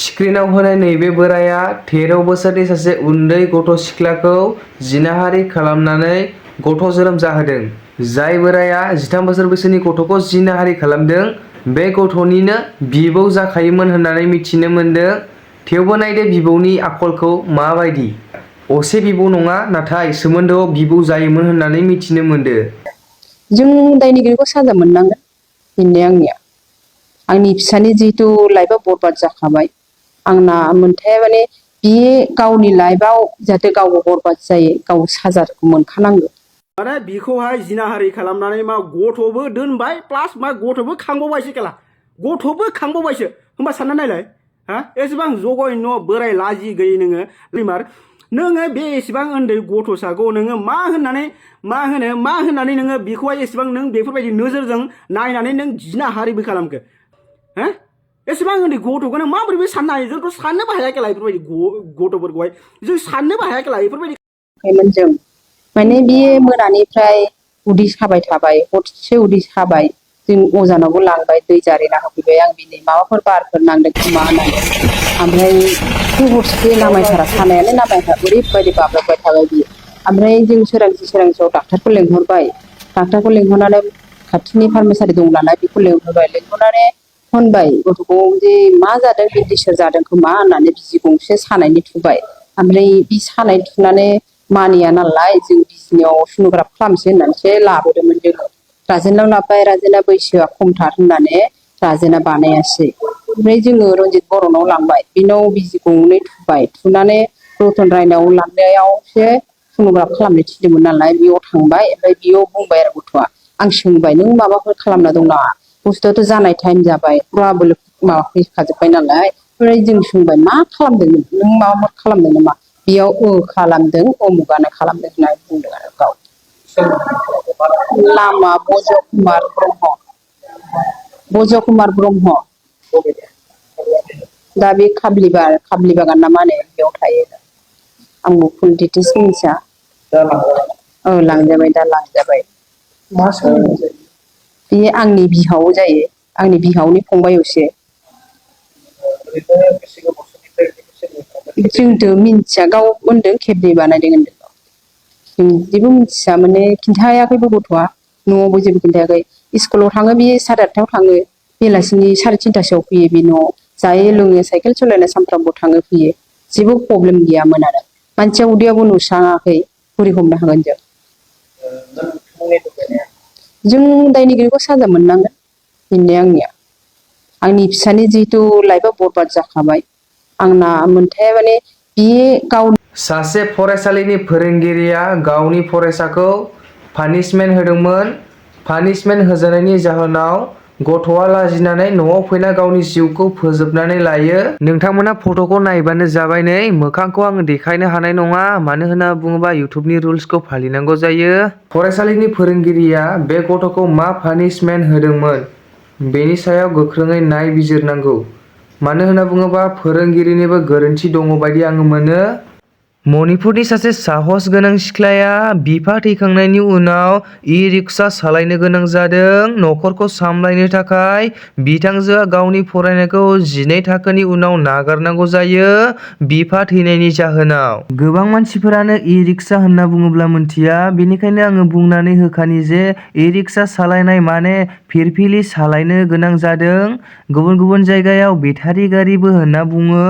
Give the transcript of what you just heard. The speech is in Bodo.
स्क्रिनाव होनाय नैबे बोराया 13 बोसोरनि सासे उन्दै गथ' सिख्लाखौ जिनाहारि खालामनानै गथ' जोनोम जाहोदों। जाय बोराया 13 बोसोर बैसोनि गथ'खौ जिनाहारि खालामदों बे गथ'निनो बिबौ जाखायोमोन होननानै मिथिनो मोनदों। थेवबो नायदो बिबौनि आखलखौ माबायदि। असे बिबौ नङा नाथाय सोमोन्दोआव बिबौ जायोमोन होननानै मिथिनो मोनदो। जों दायनिगिरिखौ साजा मोननांगोन बेनो आंनिया। आंनि फिसानि जिहेतु लाइफआ बरबाद जाखाबाय। आंना मोनथाया माने बे गावनि लाइफआव जाहाथे गाव बरबाद जायो गाव साजाखौ मोनखानांगौ। माने बिखौहाय जिनाहारि खालामनानै मा गथ'बो दोनबाय प्लास मा गथ'बो खांबावबायसो खेला गथ'बो खांबावबायसो होमबा सानना नायलाय हा एसेबां जगयन' बोराय लाजि गैयै नोङो बे एसेबां उन्दै गथ'साखौ नोङो मा होननानै नोङो बेखौहाय एसेबां नों बेफोरबायदि नोजोरजों नायनानै नों जिनाहारिबो खालामखो हा एसेबां उन्दै गथ'खौ नों माबोरैबो साननो हायो। जोंथ' साननोबो हाया खेला बेफोरबायदि गथ'फोरखौहाय जों साननोबो हाया खेला बेफोरबायदि जों माने बियो मोनानिफ्राय उदै साबाय थाबाय हरसे उदै साबाय जों अजानावबो लांबाय दै जारिना होफैबाय आं बिनि माबाफोर बारफोर नांदों खोमा होननानै ओमफ्राय हरसे नामायथारा सानायानो नामायथारा ओरैबायदि बाब्राबबाय थाबाय बियो। ओमफ्राय जों सोरांसेयाव डाक्टारखौ लेंहरबाय। डाक्टारखौ लेंहरनानै खाथिनि फार्मासियारि दं नालाय बेखौ लेंहरनानै होनबाय गथ'खौ जे मा जादों बेन्डिसफोर जादों खोमा होननानै बिजि गंसे सानायनि थुबाय। ओमफ्राय बि सानाय थुनानै मानिया नालाय जों बिजनियाव सन'ग्राफ खालामसै होननानैसो लाबोदोंमोन जोङो। राजेनाव लाबोबाय राजेना बैसोआ खमथार होननानै राजेना बानायासै। ओमफ्राय जोङो रन्जित बर'नाव लांबाय बिनाव बिजि गंनै थुबाय थुनानै रतन रायनाव लांनायावसो सन'ग्राफ खालामनो थिनदोंमोन नालाय बेयाव थांबाय ओमफ्राय बेयाव बुंबाय आरो गथ'आ आं सोंबाय नों माबाफोर खालामना दं नामा बुस्थुआथ' जानाय टाइम जाबाय प्रबाबल माबा फैखाजोब्बाय नालाय ओमफ्राय जों सोंबाय मा खालामदों नों माबाफोर खालामदों नामा बेयाव खालामदों उमुगानो खालामदों होननानै बुंदों आरो गाव। नामा बज' कुमार ब्रह्म। बज' कुमार ब्रह्म। दा बे खाब्लि बागान ना मा होनो बेयाव थायो। आंबो फुल डिटेल्स मिथिया। औ लांजाबाय दा लांजाबाय। बे आंनि बिहाव जायो आंनि बिहावनि फंबाय असे। जोंथ' मिन्थिया गाव होनदों खेबनै बानायदों होनदों। जों जेबो मिथिया माने खिन्थायाखैबो गथ'आ न'आवबो जेबो खिन्थायाखै। स्कुलाव थाङो बे 8:30 थाङो बेलासिनि 3:30 फैयो बे न'आव जायो लोङो साइकेल सालायना सानफ्रामबो थाङो फैयो जेबो प्रब्लेम गैयामोन आरो मानसिया उदैयावबो नुस्राङाखै बोरै हमनो हागोन जों। जों दायनिगिरिखौ साजा मोननांगोन बेनो आंनिया। आंनि फिसानि जिहेतु लाइफआ बरबाद जाखाबाय। आंना मोनथाया माने बे गाव सासे फरायसालिनि फोरोंगिरिया गावनि फरायसाखौ पानिशमेन्ट होदोंमोन। पानिशमेन्ट होजानायनि जाहोनाव गथ'आ लाजिनानै न'आव फैना गावनि जिउखौ फोजोबनानै लायो। नोंथांमोना फट'खौ नायबानो जाबाय नै मोखांखौ आङो देखायनो हानाय नङा मानो होनना बुङोबा इउटुबनि रुल्सखौ फालिनांगौ जायो। फरायसालिनि फोरोंगिरिया बे गथ'खौ मा पानिशमेन्ट होदोंमोन बेनि सायाव गोख्रोङै नायबिजिरनांगौ। मानो होनना बुङोबा फोरोंगिरिनिबो गोरोन्थि दङ बायदि आङो मोनो। मणिपुरनि सासे साहस गोनां सिख्लाया बिफा थैखांनायनि उनाव इ-रिक्सा सालायनो गोनां जादों। नखरखौ सामलायनो थाखाय बिथांजोआ गावनि फरायनायखौ 12 थाखोनि उनाव नागारनांगौ जायो बिफा थैनायनि जाहोनाव। गोबां मानसिफोरानो इ-रिक्सा होनना बुङोब्ला मिथिया बेनिखायनो आङो बुंनानै होखानि जे इ-रिक्सा सालायनाय माने फिरफिलि सालायनो गोनां जादों। गुबुन गुबुन जायगायाव बेटारि गारिबो होनना बुङो।